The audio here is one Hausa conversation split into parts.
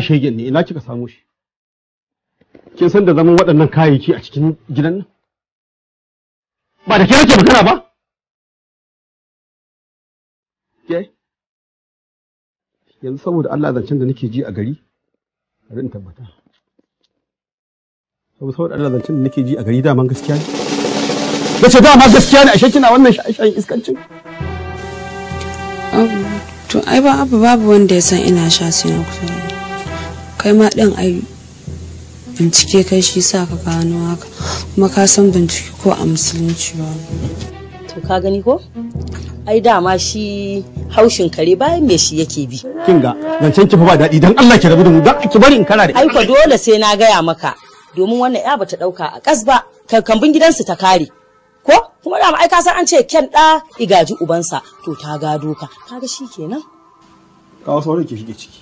Shegen ne, ina kika samu shi? Kin san da zaman waɗannan kayayyaki a cikin gidan nan? Ba da ke nake magana ba? Ke? Yanzu saboda Allah zancen da nake ji a gari, bari in tabbata. Saboda Allah zancen da nake ji a gari daman gaskiya ne. Nace dama gaskiya ne, ashe kina wannan shaye-shayen iskancin? To ai ba abu babu wanda ya san ina sha sai na kusa da ni. Kai ma ɗin ai bincike kai shi sa ka gano haka, kuma ka san bincike ko a musulunci ba. To ka gani ko? Ai dama shi haushin kare bayan me shi yake bi. Kin ga zancen ki fa ba daɗi, dan Allah ki rabu da mu, dan ki bari in kara da. Ai ko dole sai na gaya maka, domin wannan ya bata ɗauka a kas ba, kambun gidansu ta kare. Ko kuma dama ai ka san an ce ken ɗa igaji ubansa, to ta gado ka. Kaga shi kenan. Kawo sauran ki shige ciki.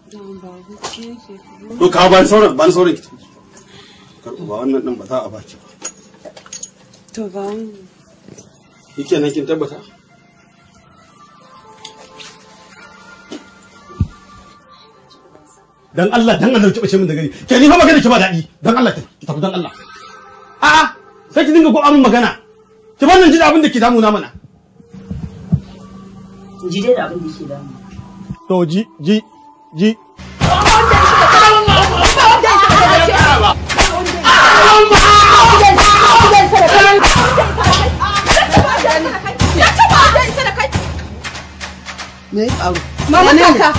To kawo ban sauran, ban sauran ki. Karɓo ba wannan ɗin ba za a baki ba. To ba wannan. Yake nan kin tabbata? Dan Allah, dan Allah ki bace min da gari. Ke ni fa magana ki ba daɗi. Dan Allah ki tafi dan Allah. A'a, sai ki dinga go'a min magana. Ki bar nan ji da abin da ke damuna mana. Ji dai da abin da ke damu. To ji ji ji. Me ya faru? Mama kaka.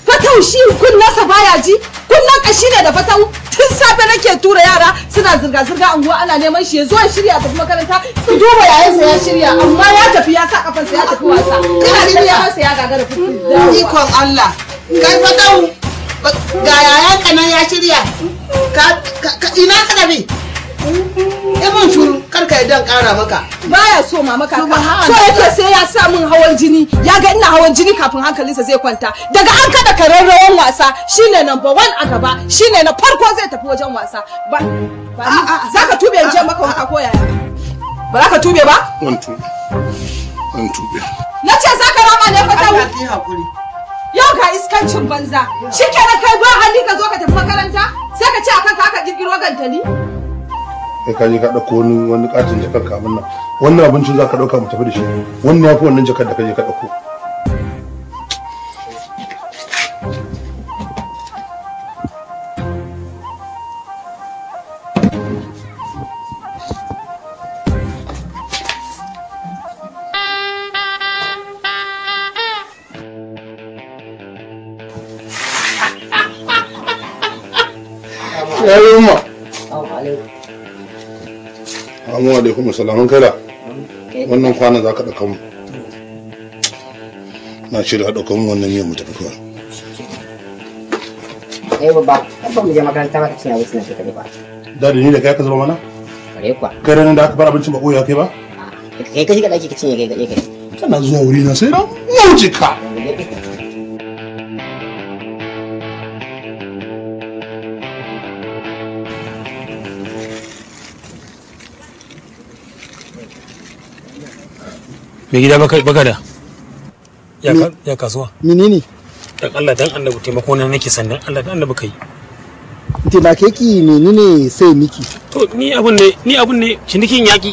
Fatau shi kunnansa baya ji, kunnan kashi ne da fatau. Tun safe nake tura yara suna zirga-zirga anguwa ana neman shi ya zo ya shirya tafi makaranta. Su duba yayansa ya shirya, amma ya tafi ya sa kafansa ya tafi wasa. Ina shirya masa ya gagara fito. Ikon Allah. Kai fatau ga yayan ka nan ya shirya. Ka ina ka tafi? Ibn shuru kar ka yadda kara maka. Baya so mama kaka. So yake sai ya sa min hawan jini. Ya ga ina hawan jini kafin hankalinsa zai kwanta. Daga an kada kararrawan wasa shine number 1 a gaba, shine na farko zai tafi wajen wasa. Ba za ka tube in je maka wanka ko yaya? Ba za ka tube ba? Ban tube. Ban tube. Na ce za ka rama ne fata. Allah ki hakuri. Yau ga iskancin banza. Shikenan kai ba hali ka zo ka tafi makaranta sai ka ce akan ka aka girgiro gantali. Kai ka je ka ɗauko wani katin jakar ka abin nan, wannan abincin za ka ɗauka mu tafi da shi, wannan ya fi wannan jakar da ka je ka ɗauko. Ya yi umma. Assalamu alaikum salamun kaila. Wannan kwana za ka ɗauka mu. Na shirya ɗauka mu wannan miyan mu tafi kawai. Eh babba, abba mu je makaranta ba ka cinye abincin nan kai ba. Da ni da kai ka zama mana? Kare kuwa. Kai ranar da aka bar abincin ba koya kai ba? Kai ka shiga ɗaki ka cinye kai kai. Kana zuwa wuri na sai na wuce ka. Mai gida baka da ya kasuwa. Menene? Dan Allah dan annabi taimako na nake san dan Allah dan annabi kai. Taimake ki menene sai miki? To ni abun ne cinikin yaki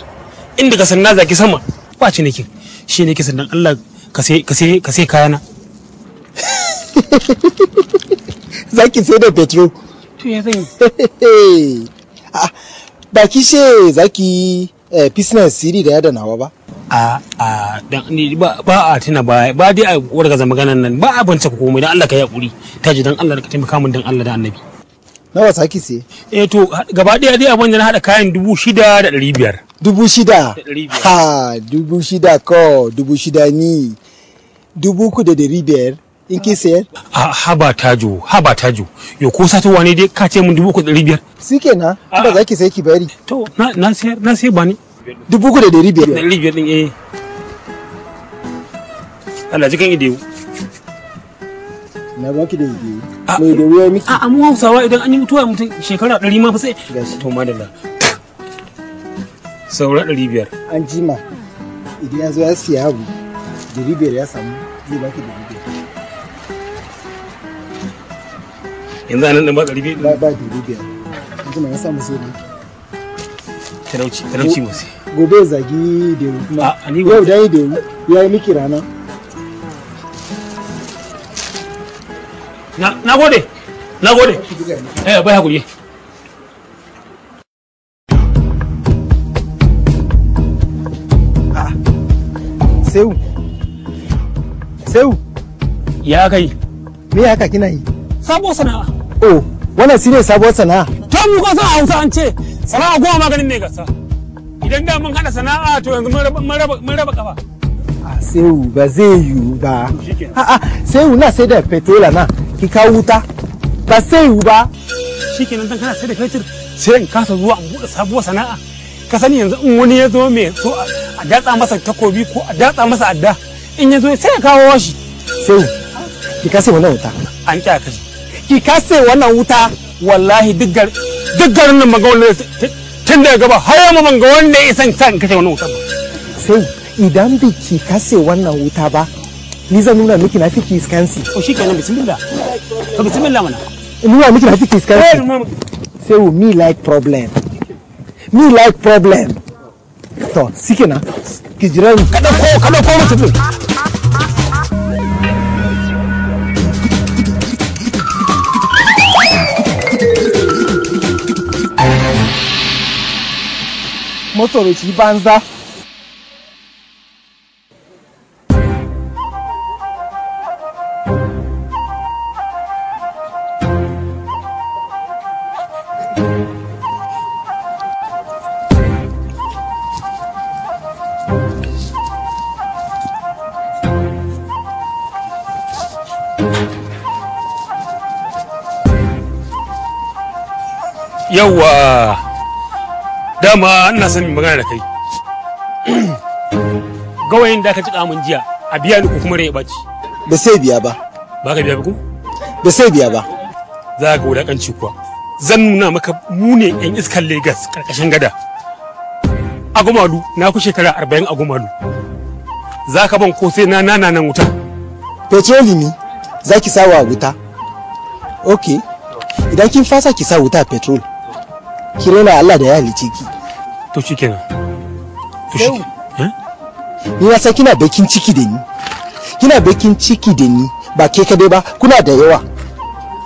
inda ka san na zaki sama ba cinikin. Shi ne ke san dan Allah ka sai kayana. Zaki sai da petro. To ya zan yi? Ba ki ce zaki business siri da yada nawa ba? A dan ni ba a tuna ba ba dai a wargaza maganan nan ba a bance komai dan Allah ka yi hakuri taji dan Allah ka taimaka min dan Allah da Annabi. Nawa saki sai? Eh to gaba daya dai abin da na hada kayan 6,500. 6,000? Ha 6,000 ko 6,000 ni 3,500 in ki sayar? A haba tajo haba tajo yo ko satowa ne dai ka ce min 3,500. Shikenan ba za ki sai ki bari. To na sayar na sayar ba ni. 3,500. 500 din eh. Allah jikan idewu. Na baki da idewu. Mai da wuya miki. A mu Hausawa idan an yi mutuwa mutum shekara 100 ma fa sai. To madalla. Saura 500. An jima idan ya zo ya siya abu 500 ya samu zai baki 500. Yanzu anan din ba 500. Ba ba 500. Yanzu ma ya samu sai ne. Talauci talauci mu sai. Gobe zagi da kuma. Yau dai da yayi miki rana. Na na gode. Na gode. Eh bai hakuri. Seu. Seu. Ya kai. Me haka kina yi? Sabuwar sana'a. Oh, wannan shine sabuwar sana'a. To mu ka san Hausa an ce sana'a goma maganin ne gasa. Idan da mun hada sana'a to yanzu mun raba kafa. A Seu ba zai yiwu ba. A'a, Seu na sai da petrol na ki kawo wuta. Ba sai yiwu ba. Shikenan dan kana sai da fetur sai in kasa zuwa in bude sabuwar sana'a. Ka sani yanzu in wani ya zo mai so a datsa masa takobi ko a datsa masa adda in ya zo sai ya kawo shi. Seu, ki kase wannan wuta. An kya kashi. Ki kase wannan wuta. Wallahi duk garin nan maga wanda tun daga gaba har yamma ban ga wanda ya san sa in kashe wannan wuta ba. Seu, idan bai ki kase wannan wuta ba, ni zan nuna miki na fiki iskansi. O shikenan bismillah. To bismillah mana. Nuna miki na fiki iskansi. Seu, me like problem. Me like problem. To, shikenan. Ki jira ni. Ka dauko mutum. Matsoroci banza. Yawwa, dama ina son magana da kai. Gawayin da aka cika min jiya a biya ni ko kuma rai ɓaci. Ba sai biya ba. Ba ka biya ba ko? Ba sai biya ba. Za ka wulakanci kuwa. Zan nuna maka mu ne yan iskan Legas karkashin gada. Agumalu na ku shekara 40 agumalu. Za ka ban ko sai na nana nan wuta. Petroli ne za ki sawa wuta. Ok. Idan kin fasa ki sa wuta petrol. Ki rena Allah da ya halice ki. To shikenan. To shikenan. Ni na san kina bakin ciki da ni. Kina bakin ciki da ni ba ke kadai ba kuna da yawa.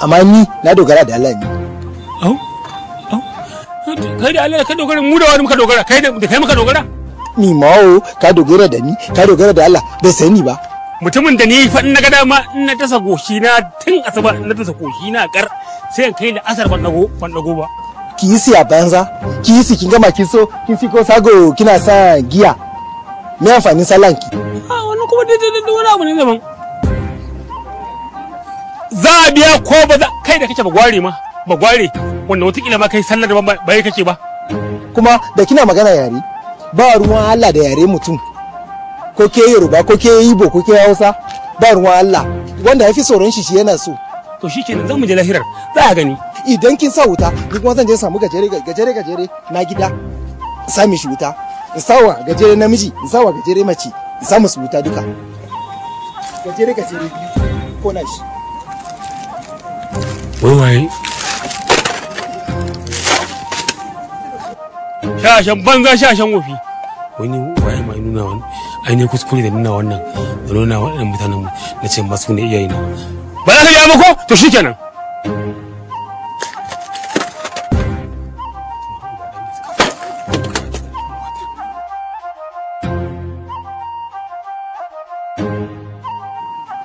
Amma ni na dogara da Allah ne. Au. Au. Kai da Allah ka dogara mu da wani muka dogara kai da kai muka dogara. Ni ma o ka dogara da ni ka dogara da Allah bai sani ba. Mutumin da ni fa in na ga dama in na dasa goshi na tun asuba in na dasa goshi na kar sai in kai da asar ban dago ba. Ki yi siya banza ki yi si kin gama kin so kin fi ko sago kina sa giya me amfanin sallan ki. A wannan kuma dai dai wani abu ne daban. Za a biya ko ba za kai da kake ba gware ma ba gware wanda wataƙila ma kai sallar ba bai kake ba. Kuma da kina magana yare ba ruwan Allah da yare mutum ko ke Yoruba ko ke Igbo ko ke Hausa ba ruwan Allah wanda ya fi tsoron shi shi yana so. To shikenan zan mu je lahirar za a gani. Idan kin sa wuta ni kuma zan je samu gajere gajere gajere na gida sami shi wuta in sawa gajere namiji in sawa gajere mace in samu su wuta duka gajere gajere biyu ko na shi. Wai waye shashen banza shashen wofi wani waye mai nuna wani ai ne kuskure da nuna wannan da nuna wannan mutanen mu na ce masu ne iyayena ba za ka biya ba ko to shikenan.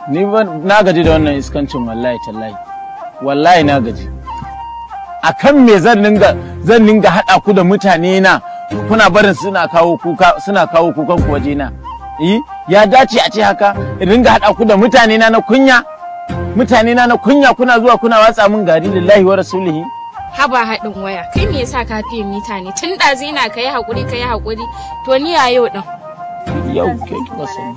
Ni ba na gaji da wannan iskancin wallahi tallahi. Wallahi na gaji. Akan me zan dinga hada ku da mutane na kuna barin suna kawo kuka suna kawo kukan ku waje na. Eh ya dace a ce haka in dinga hada ku da mutane na na kunya. Mutane na na kunya kuna zuwa kuna watsa min gari lillahi wa rasulihi. Haba haɗin waya kai me yasa ka fiye mita ne tun ɗazu ina kai hakuri kai hakuri to ni a yau din. Yau ke kika sani.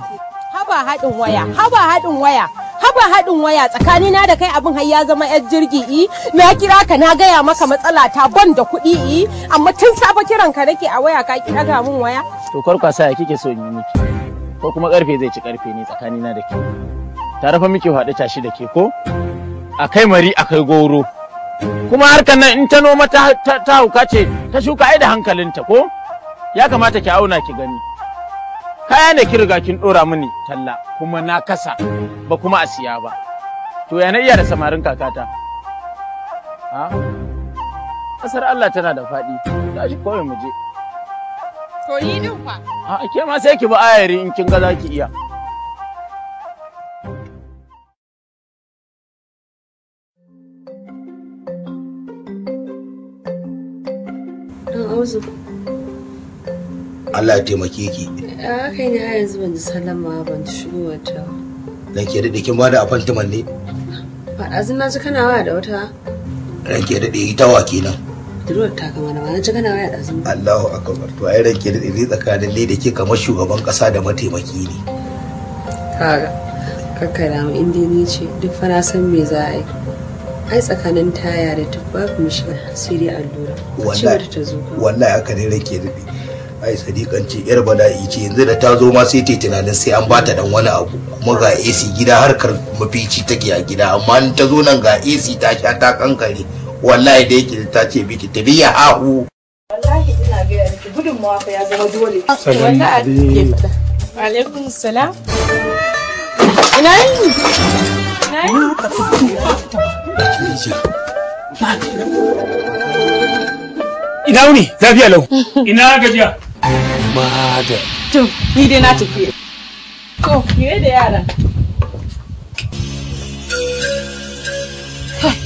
Haba haɗin waya, haba haɗin waya, haba haɗin waya tsakanina da kai abin har ya zama yar jirgi i na kira ka na gaya maka matsala ta ban da kuɗi i amma tun safe kiran ka nake a waya ka ki ɗaga min waya. To kwarkwasa ya kike so in yi miki ko kuma karfe zai ci karfe ne tsakanina da ke. Tare fa muke haɗu tashi da ke ko? Akai mari akai goro. Kuma harkar nan in ta noma ta hauka ce ta shuka ai da hankalinta ko? Ya kamata ki auna ki gani. Kaya ne ki riga kin dora mini talla kuma na kasa ba kuma a siya ba. To ya na iya da samarin kakata? Ha? Kasar Allah tana da faɗi. Tashi kawai mu je. To ni din fa. A ke ma sai ki bi ayari in kin ga za ki iya. Allah ya taimake ki. A kai ne har yanzu ban ji sallama ban ji shigowar ta. Ranke daɗe kin bada appointment ne? Faɗa na ji kana waya da wata. Ranke daɗe ita wa kenan. Budurwar ta kama da na ji kana waya da azumi. Allahu akbar. To ai ranke daɗe ni tsakanin ni da ke kamar shugaban ƙasa da mataimaki ne. Kaga kakka damu in dai ni ce duk fa na san me za a yi. Ai tsakanin taya da duk babu mishila sai dai allura. Wallahi ta zo. Wallahi haka ne ranke daɗe. Ai sadiqan ce yar bala'i ce yanzu da ta zo ma sai ta tunanin sai an bata dan wani abu kuma ga AC gida harkar mafici take a gida amma in ta zo nan ga AC ta sha ta kankare wallahi da yake ta ce miki tafi ya hahu. Wallahi ina ga miki gudunmawa fa ya zama dole. Wallahi alaikum salam. Ina yi? Ina yi? Ina wuni? Lafiya lau. Ina gajiya? Mada. To, ni dai na tafi. To, ni da yara. Kai.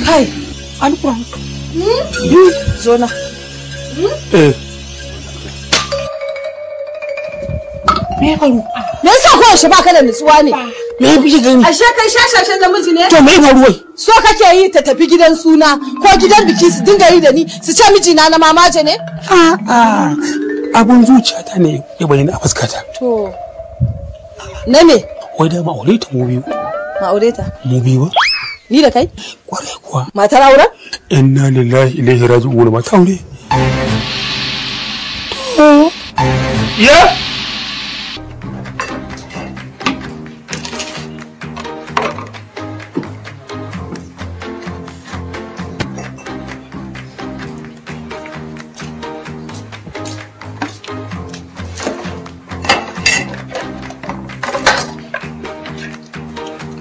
Kai, Alquran. Zo na. Eh. Me ya faru? Me yasa ko yaushe baka da nutsuwa ne? Me ya fi gani? Ashe kai shashashen namiji ne? To me ya faru wai? So kake yi ta tafi gidan suna ko gidan biki su dinga yi da ni su ce mijina na mamaje ne? A'a, abun zuciyata ne ya bayyana a fuskata. To. Na me? Wai da ma'aure ta mu biyu. Ma'aure ta? Mu biyu ba? Ni da kai? Kwarai kuwa. Matar auren? Inna lillahi ilaihi raji'un mata aure. To. Ya?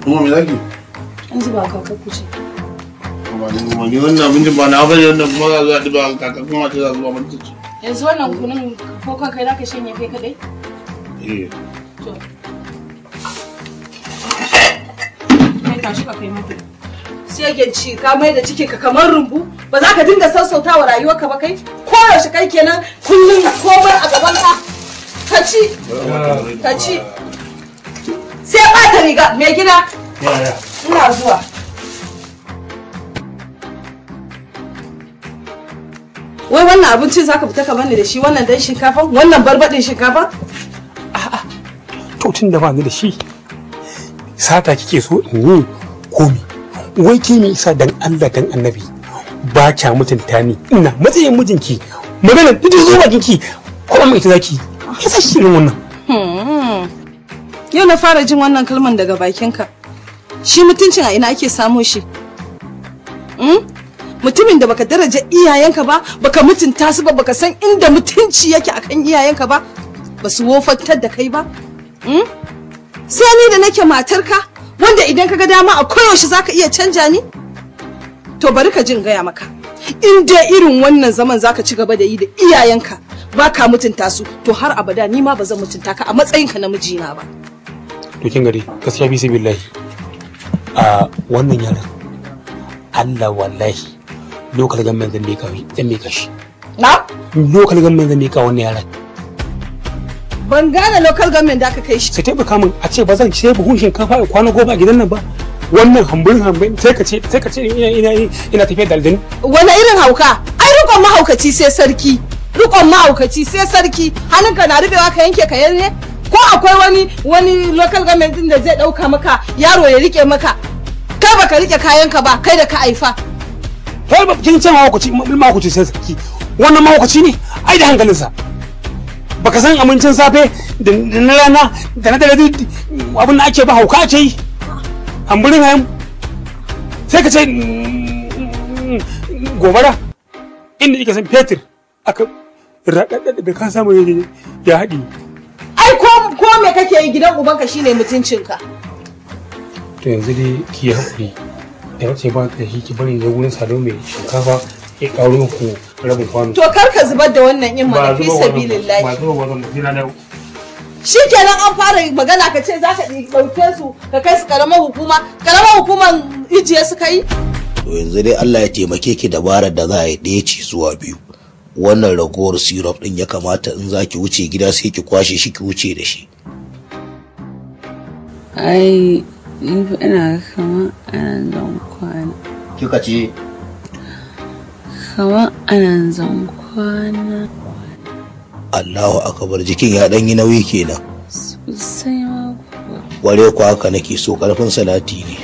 Kuma me zaki? An zuba kaka kuce. Ba ni kuma ni wannan abincin ba na bane wannan kuma za a zo a ɗiba kaka kuma ce za a zuba mata ci. Yanzu wannan kunun ko kan kai zaka shanye kai kadai? Eh. To. Kai tashi ka kai mata. Shegen ci ka mai da cikinka kamar rumbu ba za ka dinga sassautawa rayuwarka ba kai koyaushe kai kenan kullum komai a gaban ka ka ci ka ci sai ɓata riga mai gida ina zuwa. Wai wannan abincin zaka fita ka bani da shi wannan dan shinkafa wannan barbadin shinkafa? A'a to tun da bani da shi sata kike so in yi komi wai ke me isa dan Allah dan Annabi ba kya mutunta ni ina matsayin mijinki magana duk zo bakin ki ko mai ita zaki ya sa shi irin wannan. Yau na fara jin wannan kalman daga bakinka. Shi mutuncin a ina ake samo shi? Mutumin da baka daraja iyayenka ba, baka mutunta su ba, baka san inda mutunci yake akan iyayenka ba, ba su wofantar da kai ba. Sai ni da nake matarka, wanda idan ka ga dama a koyaushe zaka iya canja ni? To bari ka jin gaya maka. In dai irin wannan zaman zaka ci gaba da yi da iyayenka, baka mutunta su, to har abada ni ma ba zan mutunta ka a matsayinka na mijina ba. To kin gari gaskiya fi billahi a wannan yaran Allah wallahi local government zan mika zan mika shi. Na? Local government zan mika wannan yaran. Ban gane local government da aka kai shi. Sai taimaka min a ce ba zan ce buhun shinkafa ya kwana goma a gidan nan ba. Wannan hamburin hamburin sai ka ce ina ina ina tafiya da aljanu. Wani irin hauka? Ai rikon mahaukaci sai sarki. Rikon mahaukaci sai sarki. Hannunka na rubewa ka yanke ka yanne? Ko akwai wani local government din da zai dauka maka yaro ya rike maka? Kai baka rike kayanka ba kai da ka haifa. Kai ba kin ce mahaukaci sai sarki. Wannan mahaukaci ne ai da hankalinsa. Baka san abincin safe da na rana da na dare abin da ake ba hauka ake yi. Hamburin hayam sai ka ce gobara inda kika san fetur aka raɗaɗaɗa da ka samu ya haɗi. Ai ko me kake yi gidan ubanka shine mutuncinka. To yanzu dai ki yi haƙuri da ce ba ta shi ki bari ya wurin sado mai shinkafa ya ƙaro muku rabin kwano. To kar ka zubar da wannan yin mana fi sabilillahi. Ba zuba wannan sai na dawo. Shikenan an fara magana ka ce za ka ɗauke su ka kai su karamar hukuma, karamar hukuman ijiye suka yi. To yanzu dai Allah ya taimake ki dabarar da za a yi ɗaya ce zuwa biyu. Wannan ragowar syrup ɗin ya kamata in za ki wuce gida sai ki kwashe shi ki wuce da shi. Ai ni fa ina kamar anan zan kwana. Kika ce? Kamar anan zan kwana. Allahu akbar, jikin ya ɗan yi nauyi kenan. Sosai ma kuwa. Ware ku haka nake so, ƙarfin salati ne.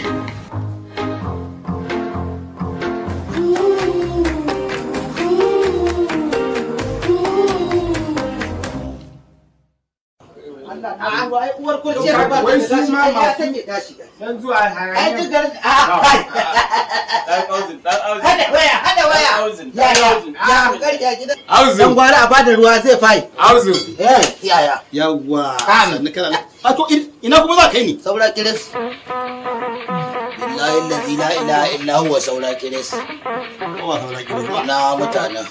Wai su ma masu dan zuwa hayaniya. Hada waya. Ya ya gida. Dan gwara a bada ruwa zai fai. Auzu. Eh, yaya. Yawwa. Sannu kana. A to ina kuma za ka yi ni? Saura kiris. Billahi allazi la ilaha illa huwa saura kiris. Ko ba saura kiris ba. Na mutanen.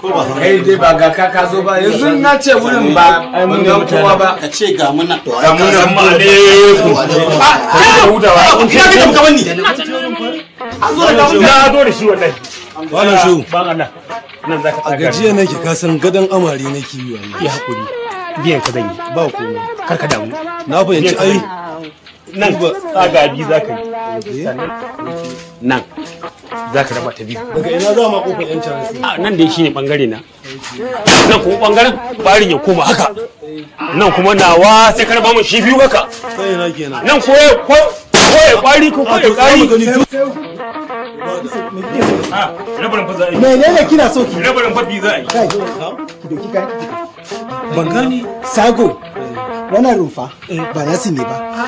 Ko ba saura Kai dai ba ga ka zo ba yanzu na ce wurin ba ban ga kowa ba. Ka ce ga muna. Ga muna ma alaikum. Ah, kai da hutawa. Ina ka tafi kaman ni. An zo da na zo da shi wallahi. Wannan shu. Ban Allah. Nan zaka A gajiya nake, ka san gadon amare nake yi wallahi. Ya hakuri. Biyan ka zan yi. Ba komai. Kar ka damu. Na fahimci ai. Nan tsaga biyu za ka yi. Sannan nan za ka raba ta biyu. Daga ina za ma kofar yan can? A nan dai shine bangare na. Nan kuma bangaren barin ya koma haka. Nan kuma nawa sai ka raba mun shi biyu haka. Sai ina kenan. Nan ko ya ko ya kwari ko ya kari. Rabarin fa za a yi. Menene kina so ki? Rabarin fa biyu za a yi. Kai, ki doki kayan ki. Ban gane. Sago. Wannan rumfa ba nasi ne ba.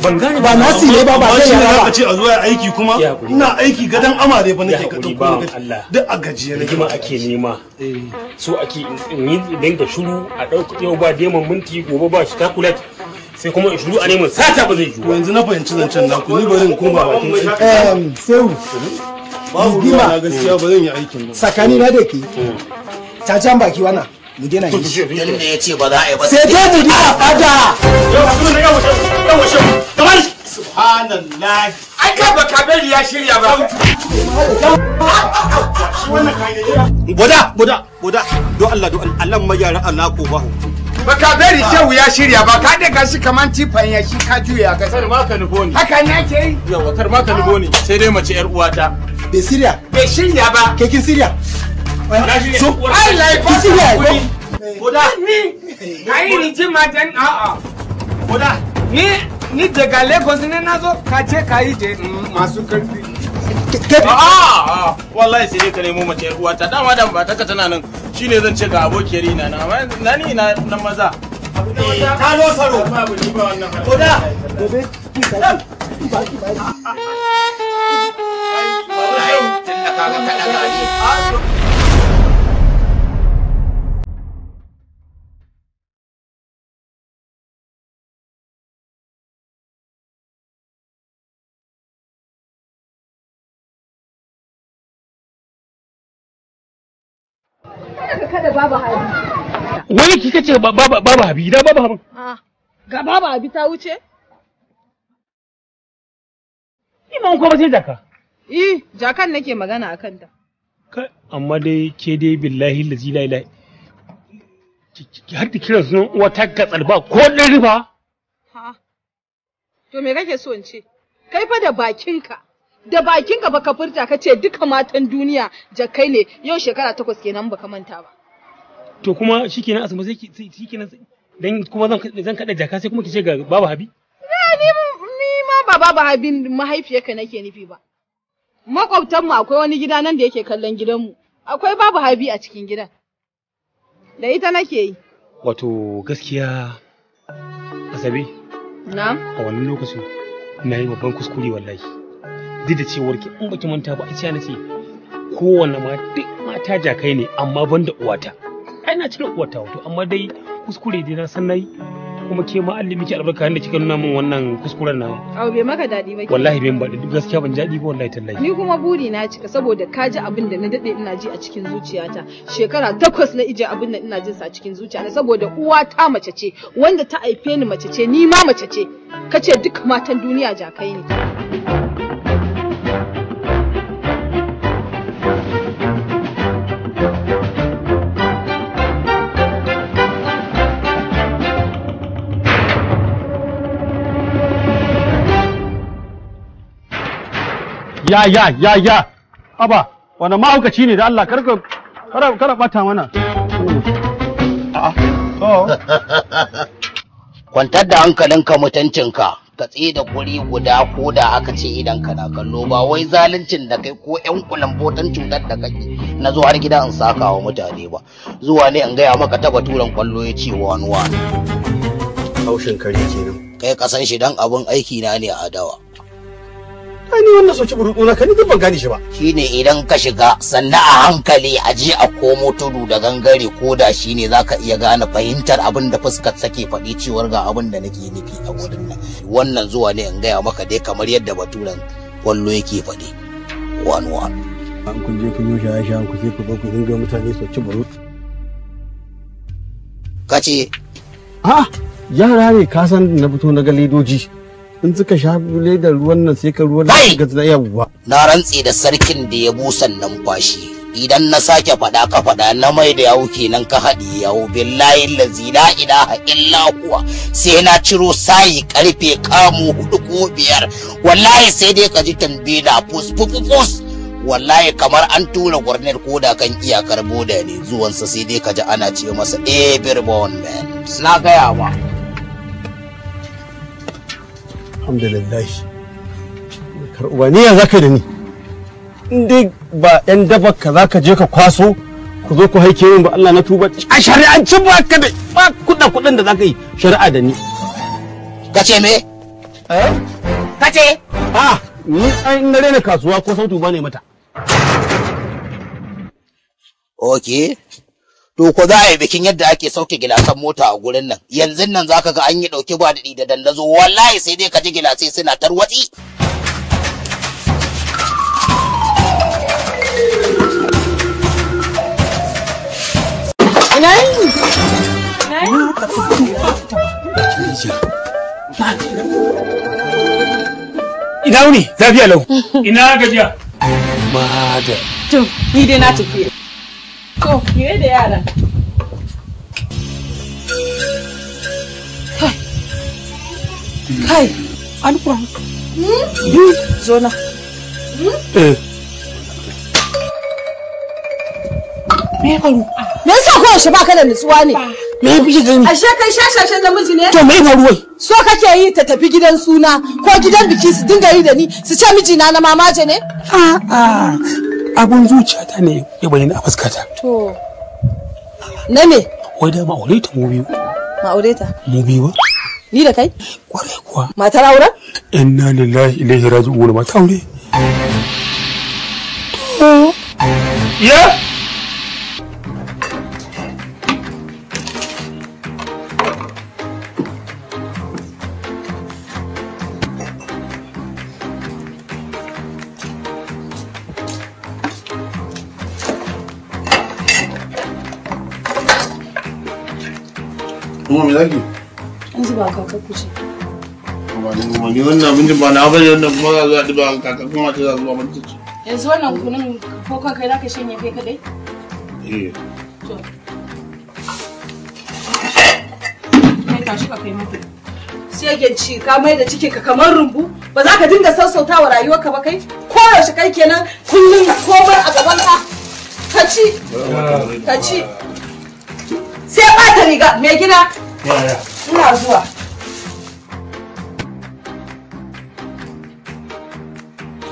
Ban gane ba nasi ne ba, ba shi zai ne yara zaka ba. ce a zo ya aiki kuma ina aiki gadon amare fa nake ka hakuri dauko ba Allah. duk a gajiye nake. Rigima ake nema. So ake in yi dinga shuru a ɗauka yau ba deman minti gobe ba shi takulat sai kuma in shuru a neman sata ba zai yiwu. To yanzu na fahimci zancen naku, ni bari in koma bakin aiki. Sehu. Babu ruwa na gaskiya ba zan yi aikin ba. Tsakani na da ke. Cacan baki wannan. Mu daina yi shi. Tunda ya ce ba za a yi ba. Sai dai mu dina fada. Subhanallah. Ai ka ba ka bari ya shirya ba. Boda, boda, boda. Do Allah, do Allah magyara Allah ko ba. Baka bari shehu ya shirya ba, ka daga shi kaman tifan ya shi ka juya ka. Kar ma ka nufo ni. Haka ne ake yi. Yawa kar ma ka nufo ni sai dai mace yar uwata. Bai shirya. Bai shirya ba. Ke kin shirya? So Ai lai ba Kin shirya ko? Boda. Ni na yi rijima dan a'a. Boda. Ni daga Lagos ne na zo ka ce ka yi je masu karfi. A'a wallahi sai dai ka nemo mace yar uwata, dama da ba taka tana nan shine zan ce ga abokiyar ina na, amma yanzu na ni na nan maza. Ta lo saro. Boda. Gobe ki sake. Ba ki ba. Tunda kaga kaɗa gari. Kada babu habi. Wani kika ce babu habi, ina babu habin. Ga babu habi ta wuce? Ni ma ko ba sai jaka. Eh, jakan nake magana akan ta. Amma dai ke dai billahi lazi la ilaha. Ki har da kiran sunan uwa ta gatsal ba ko ɗan rufa. Ha. To me kake so in ce? Kai fa da bakinka. Da bakinka baka furta ka ce duka matan duniya jakai ne, yau shekara 8 kenan baka manta ba. To kuma shikenan asuma sai shikenan dan kuma zan kada jaka sai kuma ki ce ga babu habi. Ni ma ba babu habin mahaifiyarka nake nufi ba. Makwabtanmu akwai wani gida nan da yake kallon gidanmu. Akwai babu habi a cikin gidan. Da ita nake yi. Wato gaskiya Asabe. Na'am. A wannan lokacin Na yi babban kuskure wallahi. Duk da cewar ki in baki manta ba ai na ce kowanne ma duk mata jakai ne amma banda uwata. Ai na cire uwata wato amma dai kuskure dai na san nayi kuma ke ma Allah miki albarka da kika nuna min wannan kuskuren nawa. Abu bai maka daɗi ba. Wallahi bai ba gaskiya ban daɗi ba wallahi tallahi. Ni kuma buri na cika saboda ka ji abin da na daɗe ina ji a cikin zuciyata. Shekara 8 na ije abin da ina jin sa a cikin zuciyata saboda uwa ta mace ce wanda ta haife ni mace ce ni ma mace ce. Kace duk matan duniya jakai ne. Ya ya ya ya aba wannan mahaukaci ne da Allah karka kara bata mana. A'a to kwantar da hankalinka mutuncinka ka tsaye da guri guda ko da aka ce idan kana kallo ba wai zaluncin da kai ko ƴan kulambotan cutar da kake na zo har gida in saka wa mutane ba zuwa ne in gaya maka ta baturan kwallo ya ce wani wani haushin kare kenan kai kasan shi dan abun aiki na ne a dawa. Ai ni wannan soci burutsu na kan ban gane shi ba. Shine idan ka shiga sannan a hankali a je a komo tudu da gangare ko da shine zaka iya gane fahimtar abin da fuskar take faɗi cewar ga abin da nake nufi a wurin nan. Wannan zuwa ne in gaya maka dai kamar yadda baturen kwallo yake faɗi. One one. An kun je kun yi shaye shayen ku sai ku zo ku dinga mutane soci burutsu. Kace. A yara ne ka san na fito na ga ledoji. In suka sha ledar ruwan nan sai ka ruwan ga yawwa. Na rantse da sarkin da ya busan numfashi idan na sake faɗa ka faɗa na mai da yawo kenan ka haɗi yawo billahi lazi la ilaha illa huwa sai na ciro sayi karfe kamu 4 ko 5 wallahi sai dai ka ji tambila fus fus fus wallahi kamar an tura gwarnar koda kan iyakar boda ne zuwansa sai dai ka ji ana ce masa everyone man na gaya ma. Alhamdulillah. Karɓuwa ni ya zaka da ni? In dai ba ɗan dabar ka zaka je ka kwaso ku zo ku haike min ba Allah na tuba. A shari'anci ba ka da ba kuɗin da zaka yi shari'a da ni. Kace me? Eh? Kace? Ah, ni ai na rena kasuwa ko sautu ba ne mata. Okay. To ko za a yi bikin yadda ake sauke gilasan mota a gurin nan yanzu nan zaka ga an yi dauki ba daɗi da dandazo wallahi sai dai ka ji gilasai suna tarwatsi. Ina yi? Ina wuni lafiya lau. Ina gajiya. Mada. To ni dai na tafi. To, kiwe da yara. Kai. Kai, Alƙur'an. Zo na. Eh. Me ya faru? Me yasa koyaushe baka da nutsuwa ne? Me ya fi gani? Ashe kai shashashen namiji ne? To me ya faru wai? So kake yi ta tafi gidan suna ko gidan biki su dinga yi da ni su ce mijina na mamaje ne? A'a. Abun zuciyata ne ya bayyana a fuskata. To. Na me? Wai da ma'aure ta mu biyu. Ma'aure ta? Mu biyu ba? Ni da kai? Kwarai kuwa. Matar auren? Inna lillahi ilaihi raji'un mata aure. To. Ya? Kuma me zaki? An zuba kaka kuce. Ba ni ba ni wannan abincin ba na bane wannan kuma za a duba kaka kuma ta za zuwa mun ci. Yanzu wannan kunun ko kan kai zaka shanye kai kadai? Eh. To. Kai tashi ka kai mata. Shegen ci ka mai da cikin ka kamar rumbu ba za ka dinga sassautawa rayuwarka ba kai ko yaushe kai kenan kullum komai a gaban ka. Ka ci. Ka ci. Sai ɓata riga mai gida. Ina zuwa.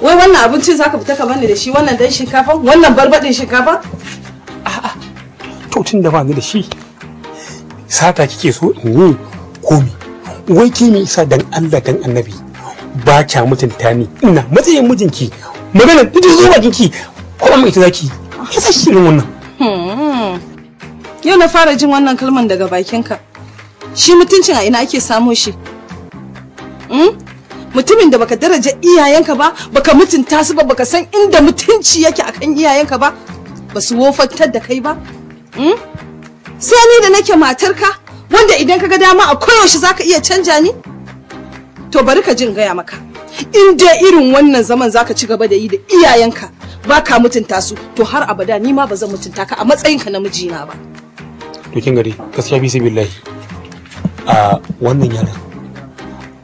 Wai wannan abincin zaka fita ka bani da shi wannan dan shinkafa wannan barbadin shinkafa? A'a. To tun da bani da shi sata kike so in yi komi. Wai ke me isa dan Allah dan Annabi Ba kya mutunta ni, ina matsayin mijinki. Magana duk zo bakinki, ko mai ita zaki. Me yasa shi irin wannan? Yau na fara jin wannan kalman daga bakinka. Shi mutuncin a ina ake samo shi? Mutumin da baka daraja iyayenka ba, baka mutunta su ba, baka san inda mutunci yake akan iyayenka ba, basu wofantar da kai ba. Sai ni da nake matarka, wanda idan kaga dama a koyaushe zaka iya canja ni? To bari ka jin gaya maka. In dai irin wannan zaman zaka ci gaba da yi da iyayenka, baka mutunta su, to har abada ni ma ba zan mutunta ka a matsayinka na mijina ba. To kin gari, gaskiya bi billahi. A wannan yaran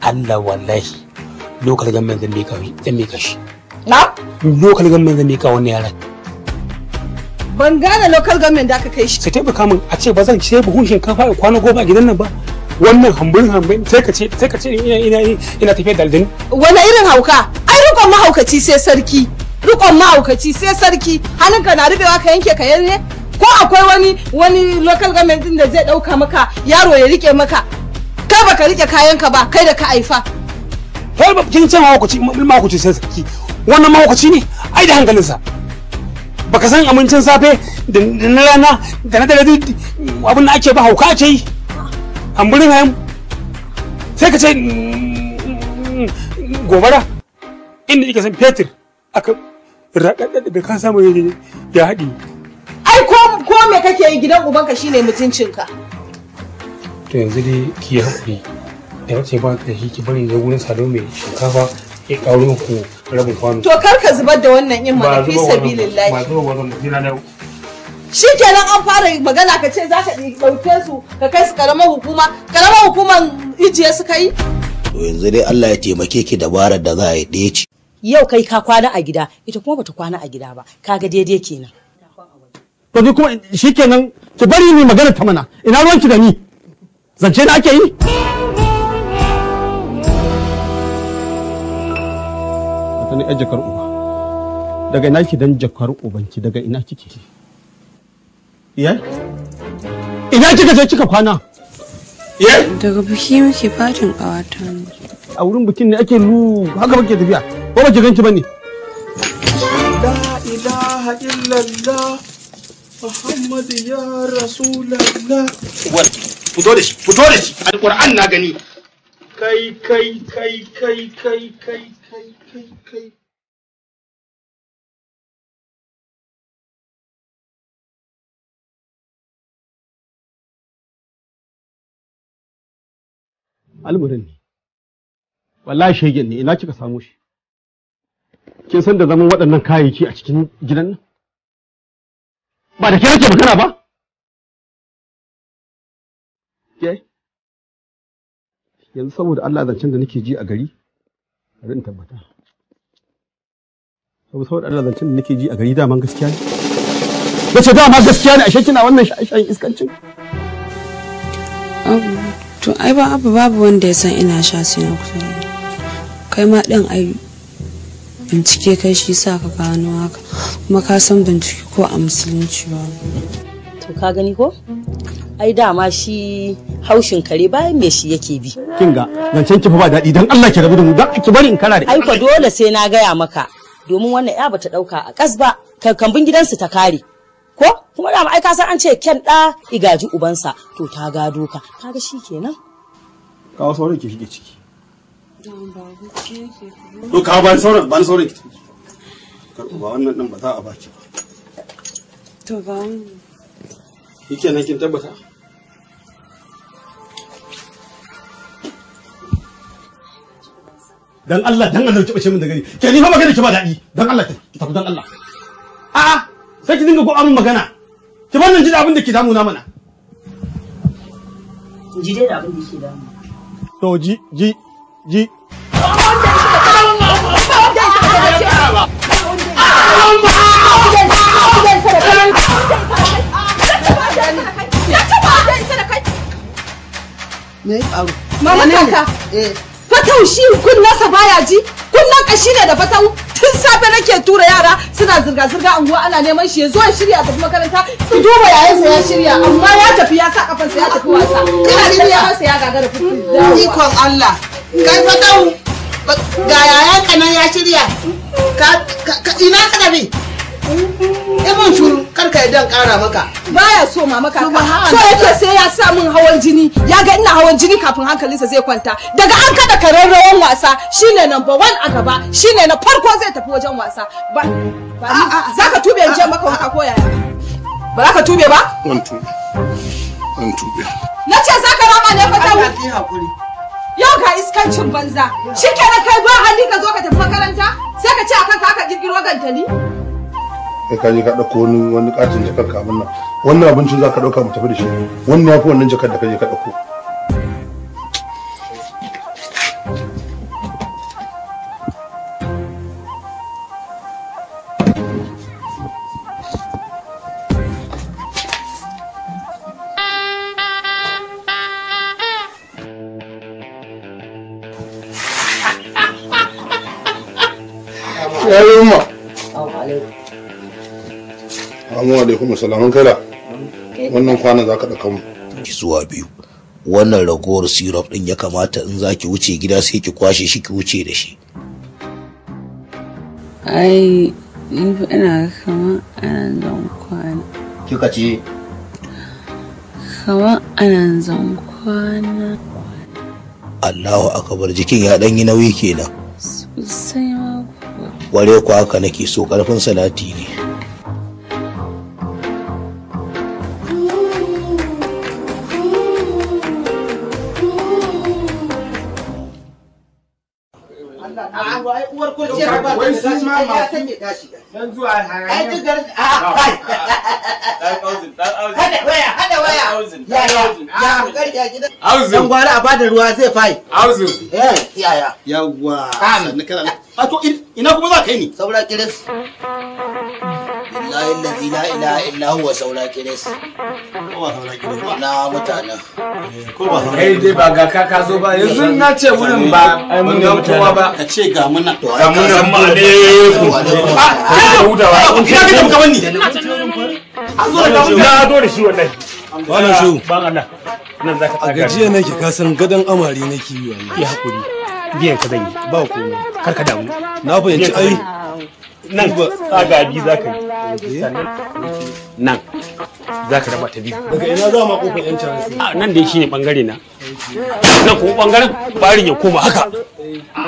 Allah wallahi local government zan mika shi. Na? Local government zan mika wannan yaran. Ban gane local government da aka kai shi. Sai taimaka min a ce ba zan ce buhun shinkafa ya kwana 10 a gidan nan ba. Wannan hamburin sai ka ce ina tafiya da aljanu. Wani irin hauka? Ai rikon mahaukaci sai sarki. Rikon mahaukaci sai sarki. Hannunka na rubewa ka yanke ka yarne? Ko akwai wani local government din da zai dauka maka yaro ya rike maka? Kai baka rike kayanka ba, kai da ka haifa. Kai ba kin ce mahaukaci sai sarki. Wannan mahaukaci ne? Ai da hankalinsa. Baka san abincin safe da na rana da na dare abin da ake ba hauka ake yi. Hamburin hayan sai ka ce gobara inda yake san fetur aka raɗaɗaɗa da ka samu ya haɗi. Ai ko me kake yi gidan ubanka shine mutuncinka. To yanzu dai ki yi haƙuri da wace ba ta shi ki bari da wurin sado mai shinkafa ya ƙaro ku rabin kwano. To kar ka zubar da wannan yin mana fi sabilillahi. Ba zuba wannan ba, na dawo. Shikenan an fara magana ka ce za ka ɗauke su ka kai su karamar hukuma, karamar hukuman ijiye suka yi. To yanzu dai Allah ya taimake ki dabarar da za a yi ɗaya ce. Yau kai ka kwana a gida, ita kuma bata kwana a gida ba, kaga daidai kenan. To ni kuma shikenan ki bari ni magana ta mana, ina ruwanki da ni? Zance na ake yi? Wata ni jakar uba. Daga ina kike dan jakar ubanki, daga ina kike? Iye? Ina kika je kika kwana? Iye? Daga biki muke fatin ƙawata ne. A wurin bikin ne ake lu haka muke tafiya. Ko ba ki ganki bane? La ilaha illallah Muhammadu ya Rasulallah. Fito da shi, fito da shi. Alƙur'an na gani. Kai kai kai kai kai kai kai kai kai. Almurin ne. Wallahi shegen ne, ina kika samu shi? Kin san da zaman waɗannan kayayyaki a cikin gidan nan? Ba da ke nake magana ba? Ke? Yanzu saboda Allah zancen da nake ji a gari, bari in tabbata. Saboda Allah zancen da nake ji a gari daman gaskiya ne. Nace dama gaskiya ne, ashe kina wannan shaye-shayen iskancin? To ai ba abu babu wanda ya san ina sha sai na kusa. Kai ma ɗin ai bincike kai shi sa ka gano haka, kuma ka san bincike ko a musulunci ba. To ka gani ko? Ai dama shi haushin kare bayan me shi yake bi. Kin ga zancen ki fa ba daɗi, dan Allah ki rabu da mu, dan ki bari in kara da. Ai ko dole sai na gaya maka, domin wannan ya bata ɗauka a kas ba, kambun gidansu ta kare. Ko kuma dama ai ka san an ce kyan ɗa igaji ubansa, to ta gado ka, kaga shi kenan. Kawo sauran ki shige ciki. To kawo ban sauran ki. Karɓo ba wannan ɗin ba za a baki ba. To ba mu. Shikenan kin tabbata? Dan Allah ki bace min da gari. Ke ni fa magana ki ba daɗi. Dan Allah ki tafi dan Allah. A'a sai ki dinga goba min magana. Ki bar nan ji da abin da ke damuna mana. Ji dai da abin da ke damu. To ji ji ji. Me ya faru? Mama kaka. Fatau shi kunnansa baya ji, kunnan kashi ne da fatau. Tun safe nake tura yara suna zirga-zirga anguwa ana neman shi ya zo ya shirya tafi makaranta. Su duba yayansa ya shirya amma ya tafi ya sa kafansa ya tafi wasa. Ina shirya masa ya gagara fito. Ikon Allah. Kai fatau Ga yayan ka nan ya shirya. Ka ina ka tafi? Ibon shuru, kar ka yadda kara maka. Baya so mama kaka. So yake sai ya sa min hawan jini. Ya ga ina hawan jini kafin hankalinsa zai kwanta. Daga an kada kararrawan wasa shine number 1 a gaba, shine na farko zai tafi wajen wasa. Ba za ka tube in je maka wanka ko yaya? Ba za ka tube ba? Zan tube. Zan tube. Na ce za ka rama ne fata mu. Hakuri. Yau ga iskancin banza. Shikenan kai ba hali ka zo ka tafi makaranta sai ka ce akan ka aka girgiro gantali. Kai ka je ka ɗauko wani katin jakar ka abin nan. Wannan abincin za ka ɗauka mu tafi da shi. Wannan yafi wannan jakar da ka je ka ɗauko. Assalamu alaikum salamun kaila. Wannan kwanan zaka dauka mu. Zuwa biyu. Wannan ragowar syrup din ya kamata in zaki wuce gida sai ki kwashe shi ki wuce da shi. Ai ni fa ina kama anan zan kwana. Kika ce? Kama anan zan kwana. Allahu akbar, jikin ya dan yi nauyi kenan. Sosai ma kuwa. Ware ku haka nake so, karfin salati ne. Wai su ma masu dan zuwa hayaniya. Hada waya. Ya ya. Dan gwara a bada ruwa zai fai. Auzun. Eh, yaya. Yawwa. Sannu kana. A to ina kuma za ka yi ni? Saura kiris. Billahi allazi la ilaha illa huwa saura kiris. Ko ba saura kiris ba. Na mutanen. Ko ba saura. Kai dai ba ga ka zo ba. Yanzu na ce wurin ba mun ga kowa ba. Ka ce ga muna. Ga muna ma alaikum. Ah, kai hutawa. Ina ka tafi kaman ni. An zo da na zo da shi wallahi. Wannan shehu. Ban Allah. Nan zaka A gajiya nake, ka san gadon amare nake yi wallahi. Ya hakuri. Biyan ka zan yi. Ba komai. Kar ka damu. Na fahimci ai. Nan tsaga biyu za ka yi. Sannan nan za ka raba ta biyu. Daga ina za ma kofar yan caransu? A nan dai shine bangare na. Nan kuma bangaren barin ya koma haka.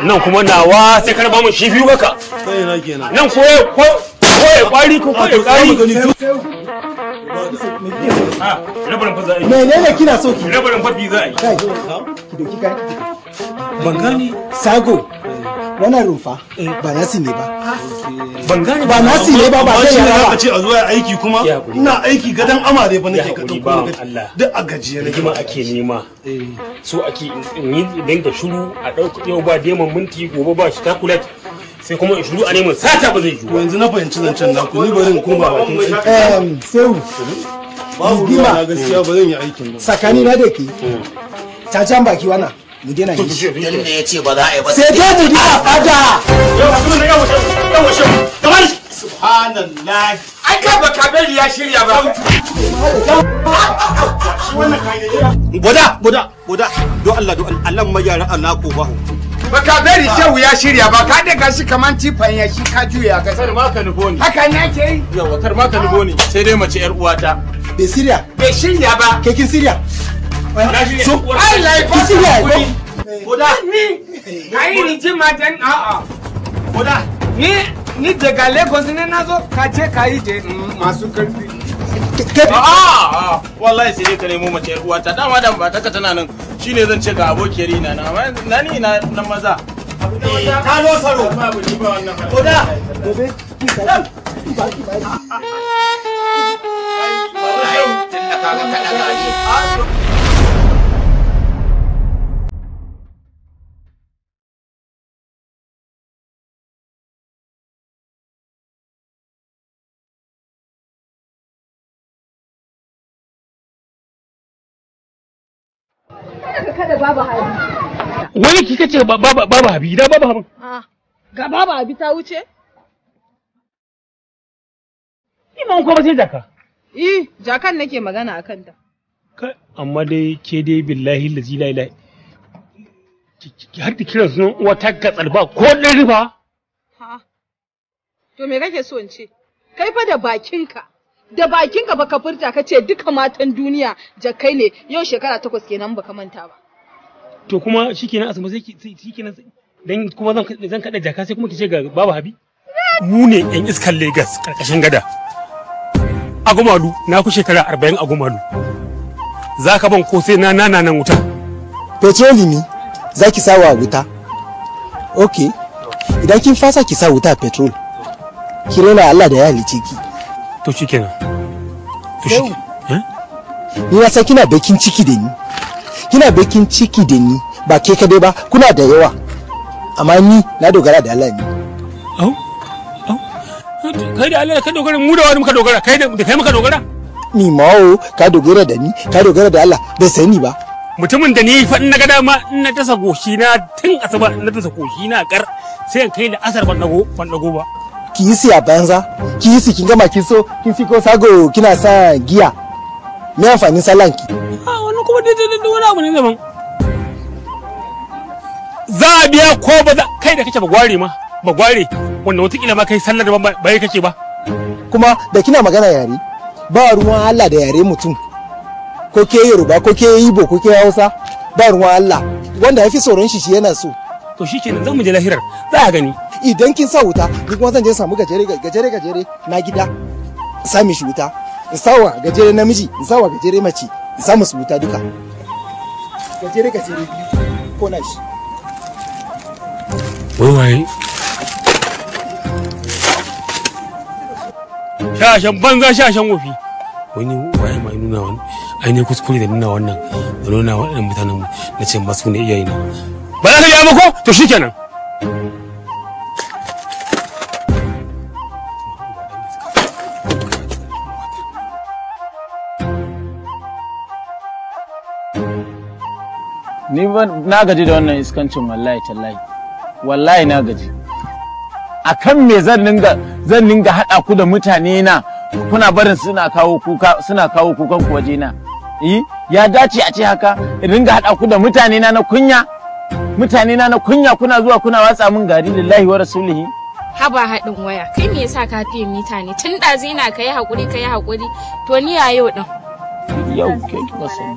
Nan kuma nawa sai ka raba mun shi biyu haka. Sai ina kenan. Nan ko ya ko ya kwari ko ya kwari. Rabarin fa za a yi. Menene kina so ki? Rabarin fa biyu za a yi. Kai, ki doki kai. Ban gane. Sago. Wannan rumfa ba nasi ne ba. Ban gane ba nasi ne ba, ba zai yara ba. Ka ce a zuwa aiki kuma ina aiki gadon amare ba nake ka dauko duk a gajiya nake. Rigima ake nema. So ake in yi dinga shiru a dauka yau ba deman minti gobe ba shi takulat sai kuma in shiru a neman sata ba zai yiwu. To yanzu na fahimci zancen naku, ni bari in koma bakin aiki. Sehu. Babu ruwa na gaskiya ba zan yi aikin ba. Tsakani na da ke. Cacan baki wannan. Mu daina yi shi. Tunda ya ce ba za a yi ba. Sai dai mu dina fada. Subhanallah. Ai ka ba kabeli ya shirya ba. Boda, boda, boda. Do Allah, do Allah mayara anako ba. Baka bari shehu ya shirya ba, ka daga shi kaman tifan ya shi ka juya ka. Kar ma ka nufo ni. Haka ne ake yi. Yawa kar ma ka nufo ni. Sai dai mace yar uwata. Bai shirya. Bai shirya ba. Ke kin shirya? So, Allah ya Kin shirya ko? Boda. Ni na yi rijima dan a'a. Boda. Ni daga Lagos ne na zo ka ce ka yi je masu karfi. A'a, wallahi sai dai ka nemo mace yar uwata. Dama da ba taka tana nan shine zan ce ga abokiyar ina na amma na ni na nan maza. Ka zo saro. Boda. Gobe ki sa. Ba ki ba. Tunda kaga kaɗa gari. Kada babu habi. Wai kika ce babu habi, da babu habin. Ga babu habi ta wuce? Ni ma ko ba sai jaka. Eh, jakan nake magana akan ta. Amma dai ke dai billahi lazi la ilaha. Har da kiran sunan uwa ta gatsal ba ko ɗan riba. Ha. To me kake so in ce? Kai fa da bakinka. Da bakinka baka furta ka ce duka matan duniya jakai ne, yau shekara 8 kenan baka manta ba. To kuma shikenan Asma, sai shikenan dan kuma zan kada jaka sai kuma ki ce ga babu Habi. Mu ne yan iskan Lagos karkashin gada. Agumalu na ku shekara 40 agumalu. Zaka ban ko sai na nana nan wuta. Petroli ne zaki sawa wuta. Okay. Idan kin fasa ki sa wuta petrol. Ki rena Allah da ya halice ki. To shikenan. To shikenan. Ni na san kina bakin ciki da ni. Kina bakin ciki da ni ba ke kadai ba, kuna da yawa. Amma ni na dogara da Allah ne. Au. Au. Kai da Allah ka dogara, mu da wani muka dogara, kai da kai muka dogara. Ni mawo ka dogara da ni, ka dogara da Allah bai sani ba. Mutumin da ni fa in na ga dama in na dasa goshi na tun asuba, in na dasa goshi na kar sai in kai da asar ban dago ba. Ki yi siya banza, ki yi si kin gama kin so kin fi ko sago kina sa giya. Me amfanin sallan ki? A wannan kuma dai wani abu ne daban. Za a biya ko ba za, kai da kake ba gware ma, ba gware wanda wataƙila ma kai sallar ba bai kake ba. Kuma da kina magana yare, ba ruwan Allah da yare mutum. Ko ke Yoruba, ko ke Igbo, ko ke Hausa, ba ruwan Allah. Wanda ya fi tsoron shi yana so. To shikenan zan mu je lahirar, za a gani. Idan kin sa wuta, ni kuma zan je samu gajere gajere na gida. Sa mishi wuta. In sawa gajere namiji, in sawa gajere mace, in sa musu wuta duka. Gajere gajere biyu ko na shi. Wai waye. Shashen banza shashen wofi. Wani waye mai nuna wani ai ne kuskure da nuna wannan da nuna waɗannan mutanen mu na ce masu ne iyayena. Ba za ka biya ba ko? To shikenan. Ni ba na gaji da wannan iskancin wallahi tallahi. Wallahi na gaji. Akan me zan ninga hada ku da mutane na kuna barin suna kawo kuka, suna kawo kukan ku waje na. Eh, ya dace a ce haka in ringa hada ku da mutane na kunya. Mutane na kunya kuna zuwa kuna watsa min gari lillahi wa rasulihi. Haba haɗin waya, kai me yasa ka fiye mita ne? Tun ɗazu ina kai hakuri kai hakuri. To ni ya yau din. Yau ke kika sani.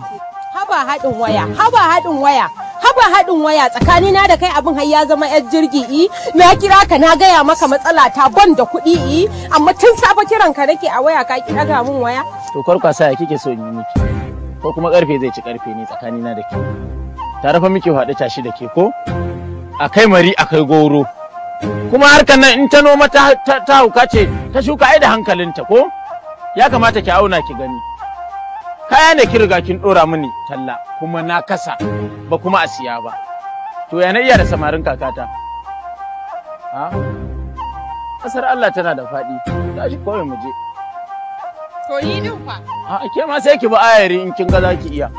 Haba haɗin waya, haba haɗin waya, haba haɗin waya tsakanina da kai abin har ya zama yar jirgi i. Na kira ka na gaya maka matsala ta ban da kuɗi i, amma tun safe kiran ka nake a waya ka ki ɗaga min waya. To kwarkwasa ya kike so in yi miki? Ko kuma karfe zai ci karfe ne tsakanina da ke? Tare fa muke haɗu tashi da ke ko? Akai mari akai goro. Kuma harkar nan in ta noma ta hauka ce ta shuka ai da hankalinta ko? Ya kamata ki auna ki gani. Kaya ne ki riga kin dora mini talla kuma na kasa ba kuma a siya ba. To ya na iya da samarin kakata? Ha? Kasar Allah tana da faɗi. Tashi kawai mu je. To ni din fa. A ke ma sai ki bi ayari in kin ga za ki iya.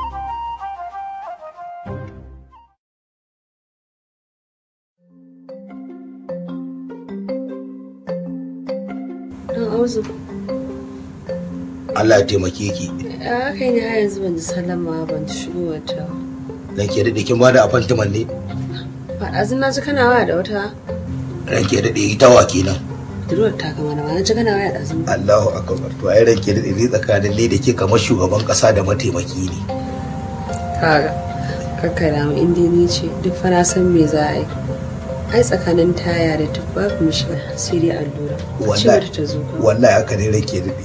Allah ya taimake ki. A kai ne har yanzu ban ji sallama ban ji shigowar ta. Ranke daɗe kin bada appointment ne? Ba ɗazun na ji kana waya da wata. Ranke daɗe ita wa kenan. Budurwar ta kama na ba na ji kana waya ɗazun. Allahu akbar, to ai ranke daɗe ni tsakanin ni da ke kamar shugaban ƙasa da mataimaki ne. Kaga kakka damu in dai ni ce duk fa na san me za a yi. Ai tsakanin taya da duk babu mishila sai dai allura. Wallahi ta zo. Wallahi haka ne ranke daɗe.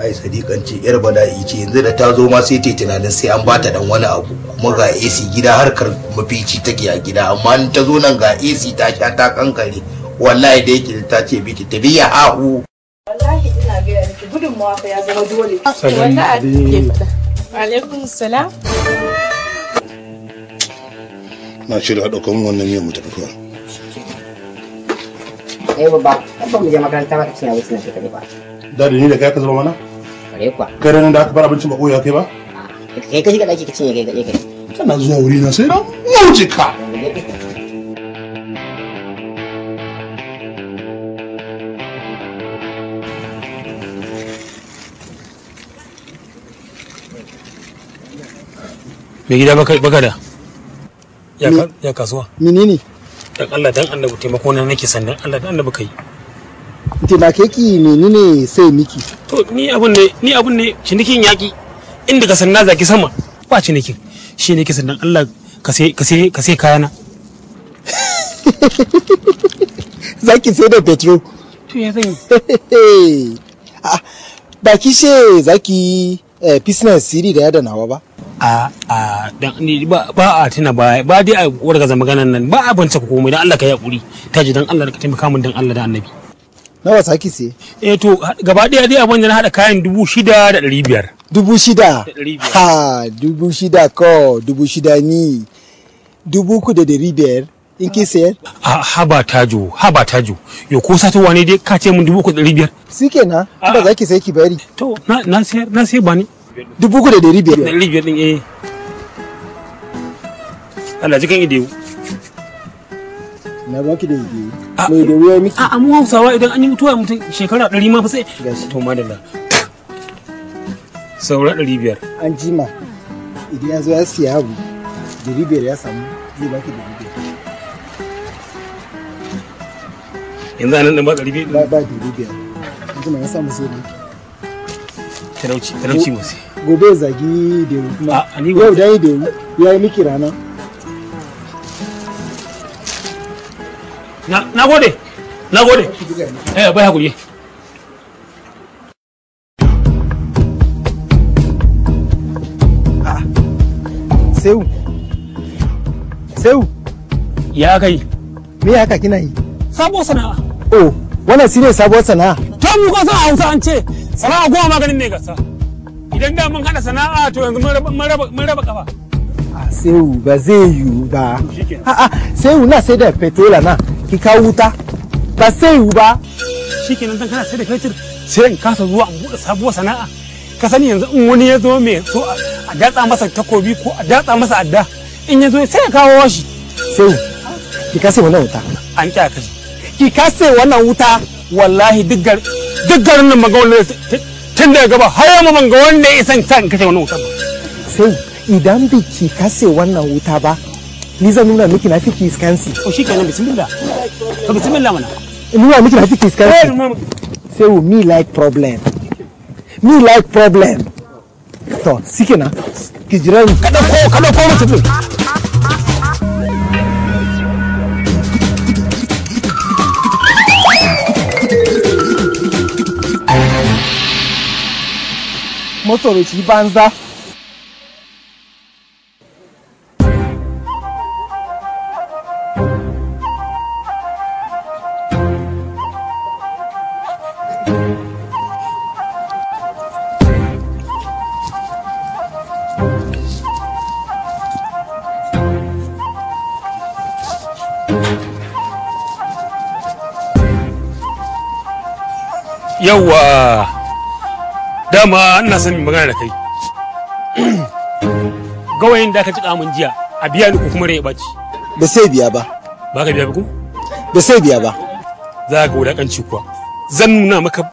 Ai sadiqan ce yar bala'i ce, yanzu da ta zo ma sai ta tunanin sai an bata dan wani abu, kuma ga AC gida harkar mafici take a gida, amma in ta zo nan ga AC ta sha ta kankare, wallahi da yake ta ce biki ta biya hahu. Wallahi ina ga miki gudunmawa fa ya zama dole. Wallahi alaikum salam. Na shirya ɗaukan wannan miyan mu tafi kawai. Eh babba, ba mu je makaranta ba ka cinye abincin nan kai kaɗai ba. Da ni da kai ka zama mana? Kare kuwa. Kai ranar da aka bar abincin ba koya kai ba? Kai ka shiga ɗaki ka cinye kai kaɗai kai. Kana zuwa wuri na sai na wuce ka. Mai gida baka da. Ya kasuwa. Menene? Dan Allah dan Annabi taimako na nake san dan Allah dan Annabi kai. Taimake ki menene sai miki? To ni abun ne cinikin yaki inda ka san na zaki sama ba cinikin. Shi ne ke san dan Allah ka sai kayana. Zaki sai da petrol. To ya zan yi? Ba ki ce zaki business siri da yada nawa ba? A dan ni ba a tuna ba dai a wargaza maganan nan ba a bance komai dan Allah ka yi hakuri taji dan Allah ka taimaka min dan Allah da Annabi. Nawa saki sai? Eh to gaba daya dai abin da na hada kayan 6500. 6000? Ha 6000 ko 6000 ni 3500 in ki sayar? Haba tajo haba tajo yo ko satowa ne dai ka ce min 3500. Shikenan ba za ki sai ki bari. To na sayar na sayar ba ni. 3500. 500 din eh. Allah jikan idewu. Na baki da idewu. Mai da wuya miki. A mu Hausawa idan an yi mutuwa mutum shekara 100 ma fa sai. To madalla. Saura 500. An jima idan ya zo ya siya abu 500 ya samu zai baki 500. Yanzu anan din ba 500 ba 500. An jima ya samu sai baki. Talauci musu. Gobe zagi da kuma. Yau dai da ya yi miki rana. Na gode. Na gode. Eh bai hakuri. Seu. Seu. Ya kai. Me haka kina yi? Sabuwar sana'a. Oh, wannan shine sabuwar sana'a. To mu ka san Hausa an ce sana'a goma maganin ne gasa. Idan da mun hada sana'a to yanzu mun raba kafa. A Seu ba zai yiwu ba. A'a, Seu na sai da petrola na ki kawo wuta. Ba sai yiwu ba. Shikenan dan kana sai da fetur sai in kasa zuwa in bude sabuwar sana'a. Ka sani yanzu in wani ya zo mai so a datsa masa takobi ko a datsa masa adda in ya zo sai ya kawo shi. Seu ki kase wannan wuta. An kya kashi. Ki kase wannan wuta. Wallahi duk garin nan maga wanda tun daga gaba har yamma ban ga wanda ya isan sa in kashe wannan wuta ba. Sai idan bai ki kase wannan wuta ba ni zan nuna miki na fiki iskansi. O shikenan bismillah. To bismillah mana. Nuna miki na fiki iskansi. Sai me like problem. Me like problem. To shikenan ki jira ni. Ka dauko mutum. Masoroci banza. Yawwa. Dama ina son magana da kai. Gawayin da aka cika min jiya a biya ni ko kuma rai baci. Ba sai biya ba. Ba ka biya ba ko? Ba sai biya ba. Za ka wulakanci kuwa. Zan nuna maka